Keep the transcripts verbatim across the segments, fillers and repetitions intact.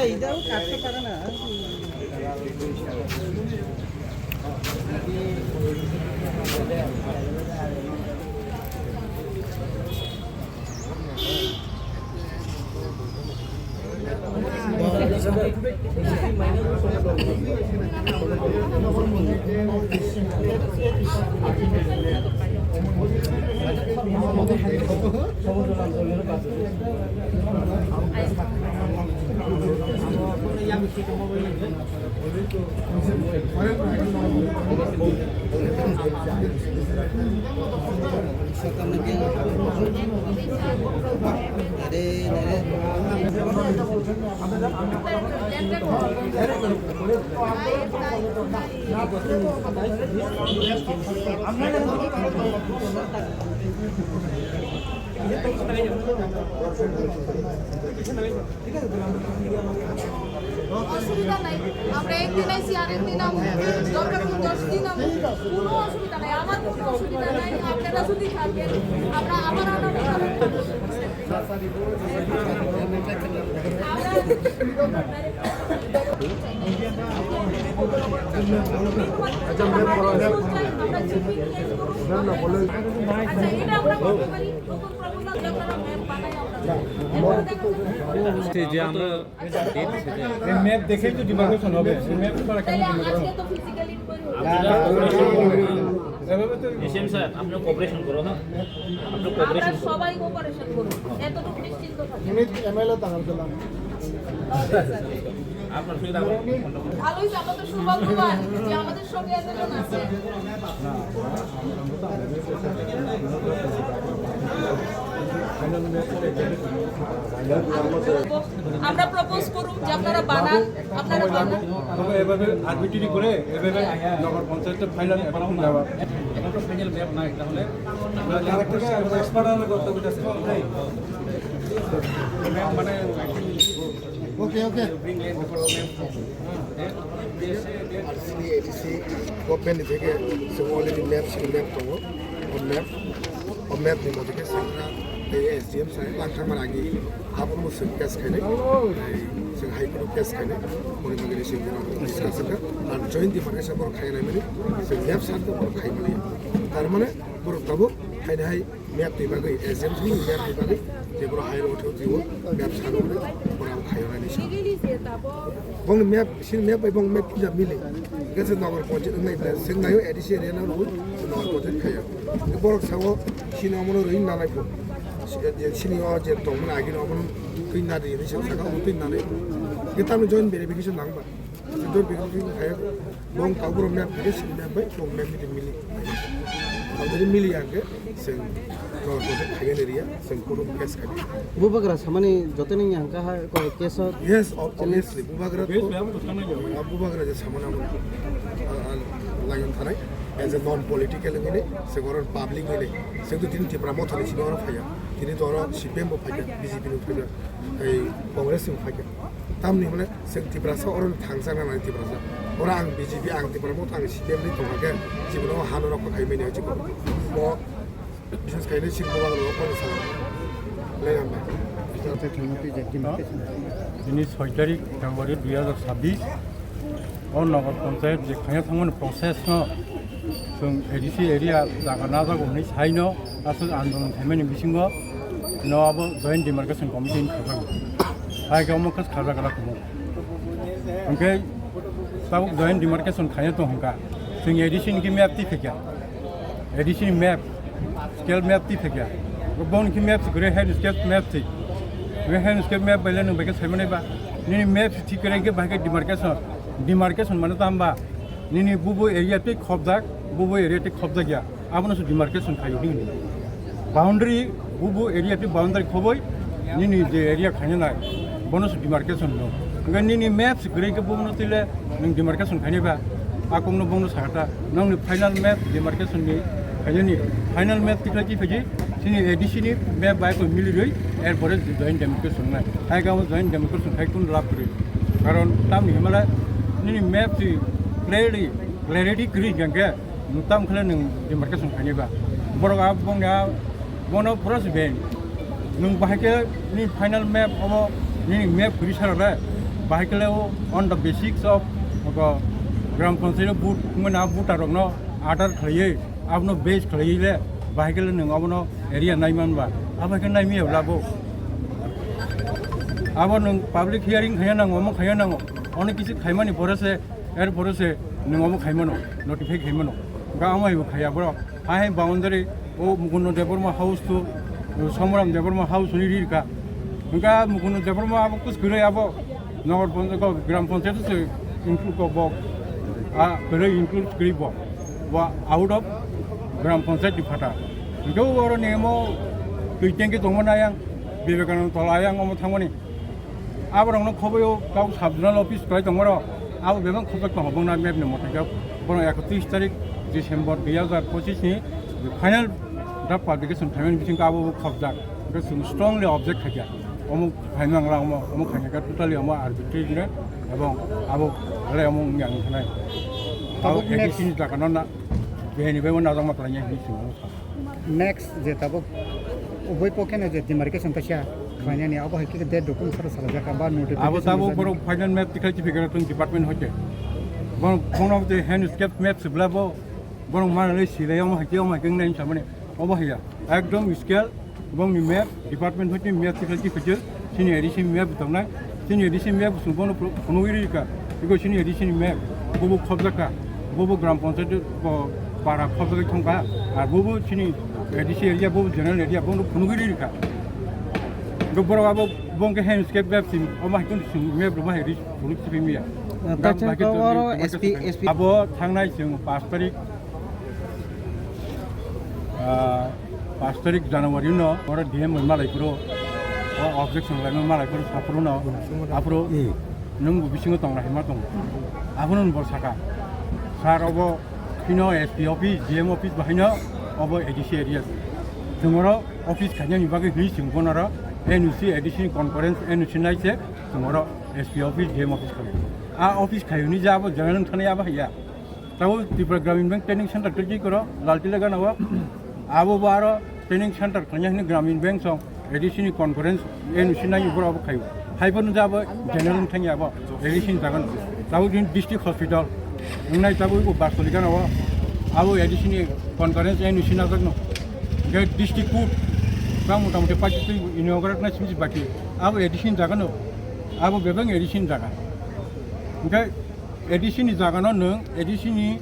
এইটাও কাটতে পারে না। অসুবিধা নাই, আমরা একদিন আইছি, আরেক দিন আমু, দরকার হলে দশ দিন আমু, কোনো অসুবিধা নাই, আমার কোনো অসুবিধা নাই। আপনারা যদি থাকেন, আমরা আবার আনাবো। আচ্ছা, এটা আমরা করতে পারি। নতুন প্রপোজাল আপনারা ম্যাপ বানাই আমরা। এই যে আমরা ডেট সেটা এই ম্যাপ দেখেই তো ডিমার্কেশন হবে। এই ম্যাপ ছাড়া কেন তাহলে ডিমার্কেশন আজকে তো ফিজিক্যালি ইনকোয়ারি হবে। এভাবে তো এসএম স্যার, আপনি কোঅপারেশন করো, হ্যাঁ? আপনি আমরা কোঅপারেশন করো। সবাই কোঅপারেশন করব। এতটুকু নিশ্চিন্ত থাকো। এমএলএ তাহার দিলাম। আপনার সুবিধা হবে। ভালোই তো, আমরা তো সৌভাগ্যবান যে আমাদের সঙ্গে এতজন আছে। আমরা প্রপোজ করুন যে আপনারা বানান, আপনারা বানান। তবে এভাবে আরবিট্রারি করে এভাবে নগর পঞ্চায়েত ফাইনাল বানাও না। এটা তো ফাইনাল ম্যাপ নাই, তাহলে আমরা যারা থেকে এক্সপার্ট আলাদা করতে হবে, এটা সেটা নাই। ম্যাপ মানে okay, okay. Bring land before map. আর সিনি এডিসি গভর্নমেন্ট থেকে সে অলরেডি ম্যাপ, সেই ম্যাপ তো, ও ম্যাপ, ও ম্যাপ নিয়ে থেকে সেন্ট্রাল এই এসডিএম স্যার লাখ টাকা আগে আবার মুসলিম ক্যাশ খাইলে, এই সে হাইকোর্ট ক্যাশ খাইলে, পরে বাকি সেই ডিসকাশন আর জয়েন্ট ডিমার্কেশন বড় খাই না মানে, সে ম্যাপ স্যার তো বড় খাই মানে, তার মানে বড় তবু খাই না হয় ম্যাপ তৈরি বাকি, এসডিএম স্যার ম্যাপ তৈরি বাকি, যে বড় হাই রোড হতে ও ম্যাপ স্যার বড় খাই না নিশা। Bong map, sini map bai bong map kisa mili. Gase nogor ponchayat nai bla sing nayo A D C area na rui nogor ponchayat khaya. Borok sao sini omono rui nanai bo. Sini o je tong mani agini omono tui nadi ni sing saka omono tui nanai. Kita no joint verification nang ba. Joint verification khaya. Bong kaburo map khe sini map bai bong map ni mili. Already mili yang ke. Seng, no, no, khayan area, seng kudu case khayan. Bubagra samani joto ni yang kaha ko case o. Yes, ob-, obviously, Bubagra to, ah, Bubagra je samana mo, ah, ah, layon thanai, as a non political ngini, seng oro public ngini, seng to tini Tipra Motha ni sini oro phaya, tini to oro C P M bo phaya, B J P ni phaya, ei Congress ni phaya. Tamni hwnle chwng Tiprasa oro thangsa nang nai Tiprasa. Oro ang B J P ang Tipra Motha ang C P M ni tongkha khe chibino hano rok khai mani chibino. Bo bises khai ni chibino rok ko sa. Le ang ba. Tini soi tarik February dui hajar sabbish. O Nagar Panchayat je khaya thangmani process no chwng A D C area jaga najago hwnwi saino aswk andolon khaimani bisingo no abo Joint Demarcation Committee ni khajak. Hai khe omo khe khajak rak kumo. Hwnkhe tabuk Joint Demarcation khaina tong hwnkha. Chwng A D C ni khe map twi phaikha. A D C ni map, scale map twi phaikha. Boni khe map se kwrwi hand scale map twi. Hand scale map bai le nwng bai khe saimani ba. Nini map se thik kwrwi khe bai khe demarcation. Demarcation mane tamo ba? Nini bubo area twi khobjak, bubo area twi khobjak ya. Abono se demarcation khaio hwnwi. Boundary, bubo area twi boundary khoboi, nini je area khaina nai, bono se demarcation no. Hwnkhe nini map se kwrwi khe bubono twi le nwng demarcation khainai ba? A kokno bongno sakha ta, nongni final map demarcation ni khainani, final map tikhlai twi phaidi, chini A D C ni map bai koi milirwi, er pore joint demarcation nai. Hai kamo joint demarcation khai kun lab kwrwi. Karon tamni himala nini map si clearly, clarity kwrwi hwnkhe, nwng tam khle nwng demarcation khainai ba? Borok a bongni a bono pura se beng. Nwng bahai khe nini final map obo, nini map kwrwi sara le, Bahai khe le o on the basics of, obo, gram panchayat vote wngmani a voter rokno order khlaiwi, abono base khlaiwi le bahai khe le nwng obono area naiman ba, abo hai khe naimaya labo. Abo nwng public hearing khaiya nango, omo khaiya nango, onek kisu khaimani pore se, er pore se nwng omo khaimano, notify khaimano. Ga omo hai bo khaiya borok. Hai hai boundary o Mukundu Debbarma house to Somoram Debbarma house ni ri kha. Hingkha Mukundu Debbarma abo kus kwrwi abo Nagar Panchayat, gram panchayat se include ko bo. A kwrwi include kwrwi bo. Bo out of gram panchayat ni phata. Hingkha oro ni mo twi tanki tongma na yang Vivekananda Tola yang omo thangmani. Aborokno khobwi o kau sub zonal office kwlai tongmaro, abo bebak khobjak tongo bongna map ni mwtai khe. Bono ekatris tarik December dui hazar pochis ni final draft publication phaimani bisingtwi abo bo khobjak. Hwnkhe chwng strongly object khaikha. Omo khaimang la omo, omo khaikha totally omo arbitrary hwnwi ebong abo belai omo wngya wngkha nai. Abo Tabuk next A D C ni jaga no na, bini bai bo najakma kwlainai hwnwi chwng omo sakha. Next je tabuk ubui pokhe no je demarcation kaisa khlainani abo hai khe date rok sara salajak ba notification Abo tabuk rijak. Borok final map tikhlai tiphikha tong department hoite. Borok phone of the handscape map sibla bo borok manalai silai omo hai khe omo hai khe nai samani obo haiya ekdom scale bongni map department hoite map tikhlai tiphikha. Chini A D C map tongnai, chini A D C map sung bono phunugwi rikha, because chini A D C ni map bobo khobjakha, bobo gram panchayat ko para khobjagwi thangkha, ar bobo chini A D C area, bobo general area, bono phunugwi rikha. Go borok abo bongke handscape map sim, omo hai khe sung map rwma hai ri phunuk sipimiya. Tachang Gam bahai khe ko oro tong S P, S P. Abo thangnai chwng pash tarik, ah, pash tarik January no oro D M bai malai phuru, o objection laimani malai phuru saphuru no, aphuru nwng bo bisingo tong lai ma tong, aphuru bo saka, sir, obo phino S P office, D M office bahai no, obo A D C area, chwng oro office khainani bagwi hwnwi chwng bono oro N O C, A D C ni conference, N O C nai se chwng oro S P office, D M office khaio. A office khaio ni je abo general wng thani abo haiya. Tabo Tripura Gramin Bank training center tei koro Laltila gana o. Abo bo aro training center khanya hini Gramin Bank song A D C ni conference N O C nai boro abo khayo. Hai bo nujabo general thangya abo A D C ni jagan. Tabo din district hospital. Nai tabo bo Basoli gana o. Abo A D C ni conference N O C na jagno. Ge district court. Ba motamuti pachi twi inaugurate na simi baki. Abo A D C ni jagano. Abo bebang A D C ni jaga. Ge A D C ni jaga no nwng A D C ni,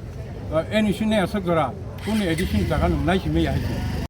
ah, N O C ni aswk jora, kunu A D C ni jaga nwng nai simi ya hai se.